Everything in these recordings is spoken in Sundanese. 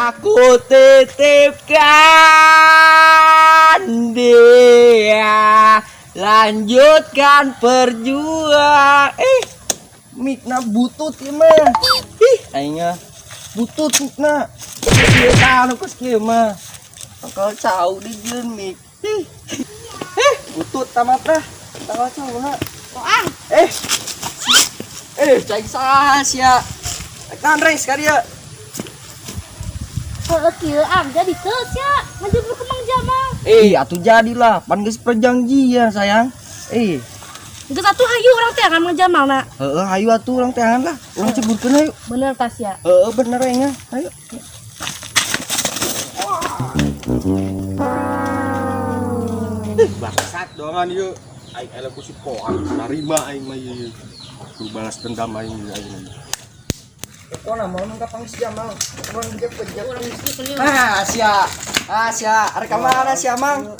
Aku titipkan dia, lanjutkan perjuang. Eh, mikna butut ieu mah. Ih, aing mah butut mikna. Ieu tah nu kos kieu mah. Tangkal cau di jieun mik. Ih. Eh, butut tamat lah. Tangkal cau na. Ang. Eh. Eh, cai saha sia? Kan res ka dieu. Heeh kieu ang jadi teu sia ngajebur ke Mang Jamal. Eh, atuh jadilah, pan geus perjanjian sayang. Eh, Geus atuh hayu urang teh Mang Jamal na. Heeh, hayu atuh urang teangan lah. Urang ceburkeun hayu. Bener tas ya. Heeh, bener aing ah. Hayu. Bangsat doangan ieu. Aing eleh ku si Poang, narima aing mah ieu. Kudu balas dendam aing ieu aing. Pokona mau nang kapang si Jamal. Urang jep-jep. Urang geus Ah, sia. Ah, sia. Arek ka mana sia, Mang?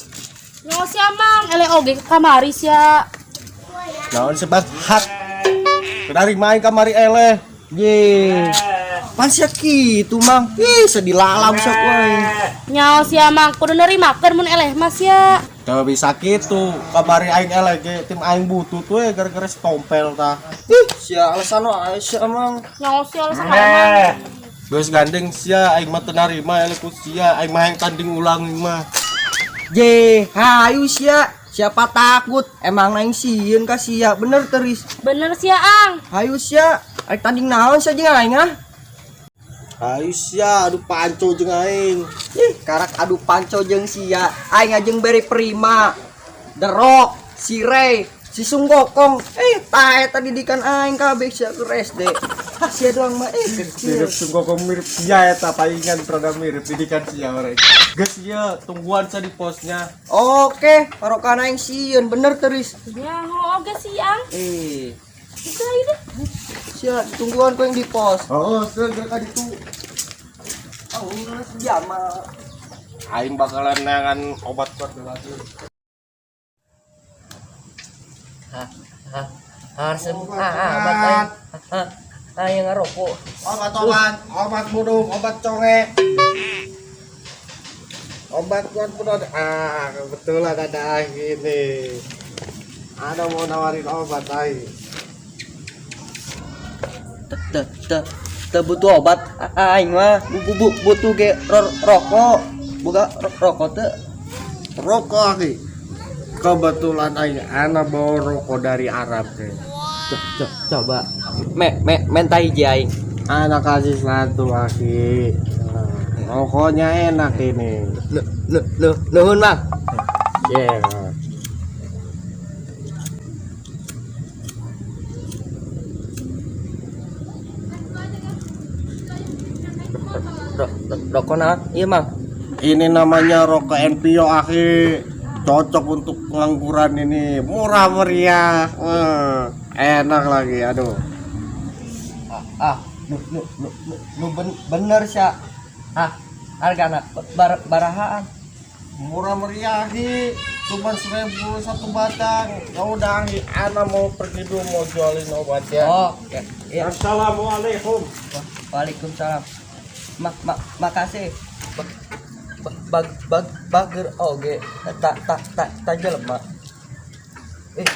Nyawa sia Mang, eleh oge ke kamari sia. Naon sebab hak. Narima aing kamari eleh. Ye. Pan sia kitu, Mang. Ih, sedih lalam sia ku aing. Nyawa sia Mang, kudu nerimakeun mun eleh mah sia. Teu bisa kitu, kamari aing eleh ge tim aing butut we gara-gara si tompel tah. Ih, sia alasan wae sia, Mang. Nyawa sia alasan wae Mang. Geus gandeng sia aing mah teu narima eleh ku sia, aing mah hayang tanding ulang aing mah. Je, hayu sia. Siapa takut? Emang aing sieun ka sia, bener teris. Bener sia Ang. Hayu sia. Arek tanding naon sia jeung aing ah? Hayu sia adu panco jeung aing. Ih, karak adu panco jeung sia. Aing ajeng beri prima. The Rock, si Ray, si Sunggokong. Eh, tae tadi dikan aing kabeh sia ke SD. Hah, sia doang mah eh kecil. Mirip Sunggokong mirip sia eta palingan rada mirip didikan sia orang. Geus ieu tungguan sia di posnya. Oke, parokan aing sieun bener teris. Nyawa oge sia Ang. Eh, Geus hayu deh. sia tungguan ku yang di pos. Oh, sia geus ka ditu. Oh, si Jamal. Aing bakalan neangan obat kuat lagi. Hah, hah, harus obat aing. Hah, aing ngarokok. Obat-obat, obat burung, obat conge. Obat kuat burung. Ah, kebetulan ada aing ini. Ada mau nawarin obat aing. Teu teu teu butuh obat aing mah bu, butuh ge rokok. Boga rokok teu? Rokok aki. Kebetulan aing ana bawa rokok dari Arab ke. Coba. Me me menta hiji aing. Ana kasih satu aki. Nah, rokoknya enak ini. Nuhun, Mang. Yeah. Rokok naon? Iya, Mang. Ini namanya rokok NPO aki. Cocok untuk pengangguran ini, murah meriah, enak lagi, aduh. Ah, nu nu nu nu, nu bener sia. Ah, hargana barahaan. Murah meriah aki, cuma 1.000 satu batang. Ya udah aki, ana mau pergi dulu mau jualin obat ya. Oh, ya, ya. Assalamualaikum. Waalaikumsalam. Mak mak makasih. Bag bag bager oge tak tak tak tak jelema. Eh,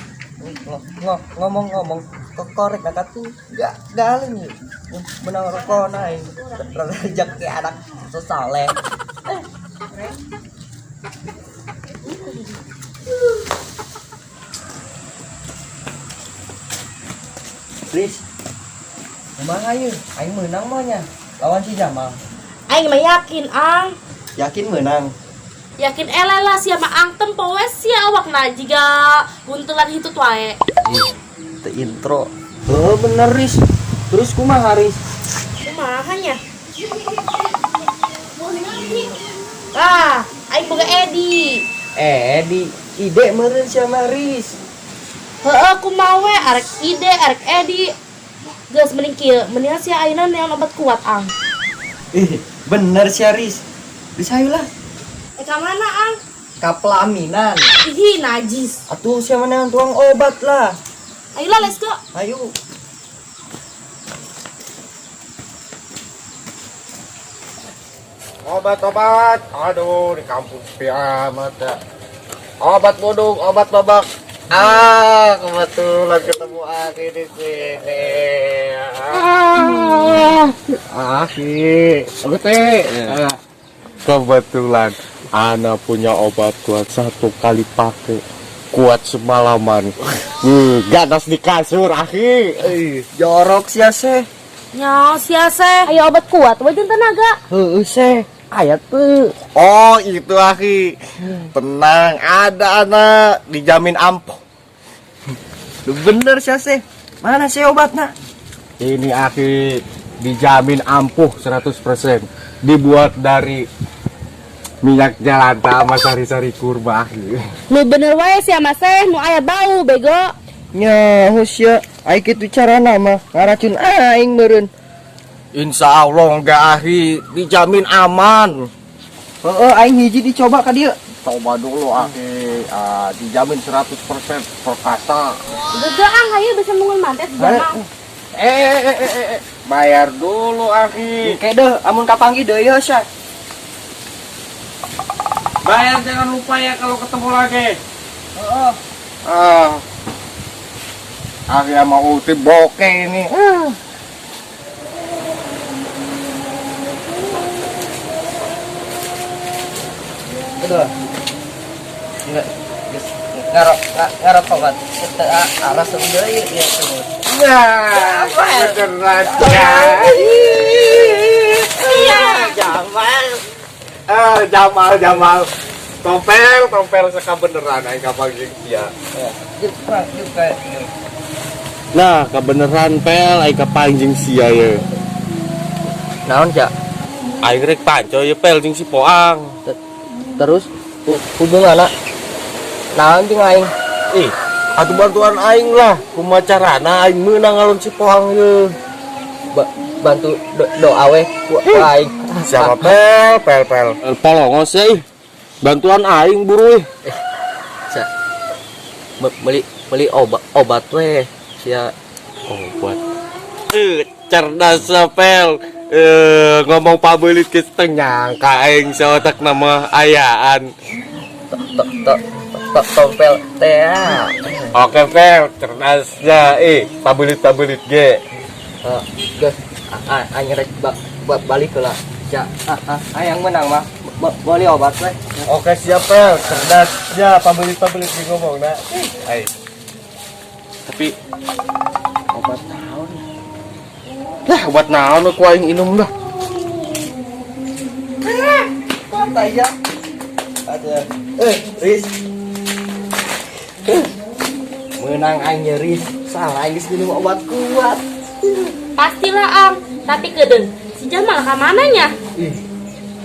ngomong-ngomong kok korek nak tuh gak galing ya. Menang rokok naik. Rejeki anak sesaleh. Riz, kumaha ieu? Aing meunang mah nya lawan si Jamal. Aing mah yakin Ang. Yakin menang? Yakin eleh lah sia mah Ang tempo we sia awakna jiga guntelan hitut wae. Ih, teu intro. Oh, bener Riz. Terus kumaha Riz? Kumaha nya? Ah, aing boga Edi. Edi, ide meureun sia mah Riz. Heeh, kumaha we arek ide, arek Edi. Geus mending kieu, mendingan sia ayeuna neangan obat kuat Ang. Ih, bener sia Riz. Riz hayu lah. Ka mana Ang? Ka pelaminan. Ih, najis. Atuh sia mah neangan tuang obat lah. Ayolah, let's go. Ayo. Obat-obat. Aduh, di kampung sepi amat ya. Obat bodong, obat babak. Ah, kebetulan ketemu Aki di sini. Ah, Aki, oke teh. Ah, kebetulan Ana punya obat kuat, satu kali pakai kuat semalaman. Ganas di kasur, Aki. Eh, jorok sia seh. Nyaho sia seh. Aya obat kuat we jeung tenaga. Heueuh seh. Aya teu. Oh itu, Aki, tenang, ada anak dijamin ampuh. Lu bener sia seh. Mana sih obatna? Ini, Aki, dijamin ampuh 100%. Dibuat dari minyak jelantah sama sari-sari kurma, Aki. Nu bener wae sia mah seh, nu aya bau bego. Nyaho sia, ai kitu carana mah ngaracun aing meureun. Insya Allah enggak, Aki, dijamin aman. Heeh, aing hiji dicoba ka dieu. Coba dulu, Aki, ah, dijamin 100% perkasa. Gegeang hayu bisa mungun mantes Jamal. Eh, eh, eh, eh, eh, bayar dulu, Aki. Engke deh, amun kapanggih deui ya sia. Bayar jangan lupa ya kalau ketemu lagi. Heeh. Ah. Aki sama Uti bokeh ini. Ah. Udah. Enggak, geus ngarok ngarok obat. Teu aras deui ieu teh. Nah, beneran ya. Iya, Jamal. Ah, Jamal, Jamal. Tompel, tompel seka beneran aing kapanggih dia. Ya, yuk, Pak, yuk, Pak. Nah, kebeneran pel aing kapanggih sia ye. Naon, Cak? Aing rek panco ye pel jeung si Poang. Terus hubunganna naon jeung aing? Ih, atuh bantuan aing lah. Kumaha carana aing meunang ngalawan si Poang ye? Bantu doa we ku aing. Siapa pel, pel, pel? Polongos ya ih. Bantuan aing buru ih. Sa beli beli obat obat we sia. Obat. Eh, cerdas pel. Eh, ngomong pabelit ke nyangka aing saotak nama ayaan. To to to tompel teh. Oke, pel, cerdasnya. Eh, pabelit pabelit ge. Geus aing rek balik heula. Sia, hayang menang mah beli obat we. Oke, siap pel, cerdasnya pabelit pabelit ge ngomong nah. Ai. Tapi obat naon? Lah, obat naon ku aing inum dah. Santai ya. Ada. Eh, Riz. Menang aing nya, Riz. Salah aing geus minum obat kuat. Pastilah am, tapi kedeung. Si Jamal ka mana nya? Ih.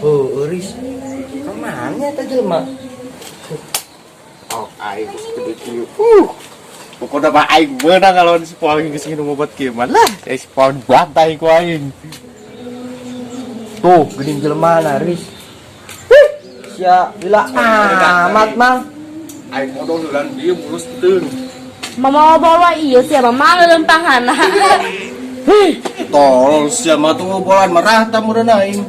Oh, Riz. Kemana eta jelema? Oh, aing geus gede kieu. Pokoknya mah aing meunang kalau si Poang geus nginum obat kieu mah lah. Eh, si Poang bantai ku aing. Tuh, geuning jelema na, Riz. Sia, lila amat mang. Aing modol heulan dieu mulus teuing. Mama bawa iya sih, mama leumpangana. Tolol sia mah tuh bolan marah meureun aing.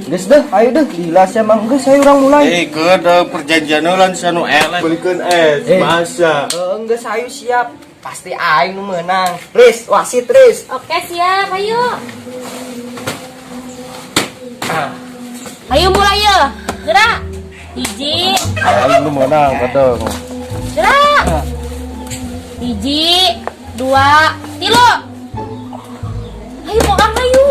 Geus deh, ayo deh, lila sia mang geus ayo urang mulai. Eh, keun perjanjian heulan sia nu eleh. Belikeun es, Eh. masa. Heeh, geus ayo siap. Pasti aing nu meunang. Riz, wasit Riz. Oke siap, ayo. Ayo mulai ya. Gerak. Hiji, Aing nu meunang kedeung. gerak. Hiji, dua, tilu. Ayo Poang, ayo.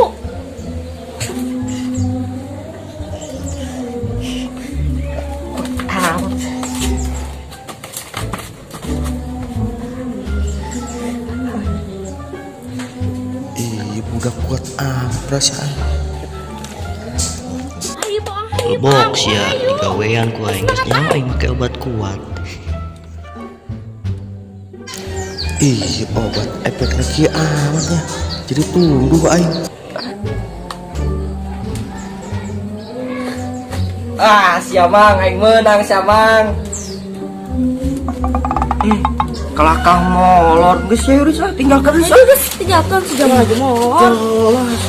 Ih, budak kuat amat perasaan. Ayo Poang, ayo Poang. Box ya, Ayo. digawean ku aing geus nyaho aing make obat kuat. Ih, obat efeknya kieu amat ya. Jadi tunduh aing. Ah, sia mang aing meunang sia mang. Ih, kelakah molor. Geus ya Riz, ah, tinggalkan Riz. Ayo geus tinggalkan si Jamal aja molor. Jelas.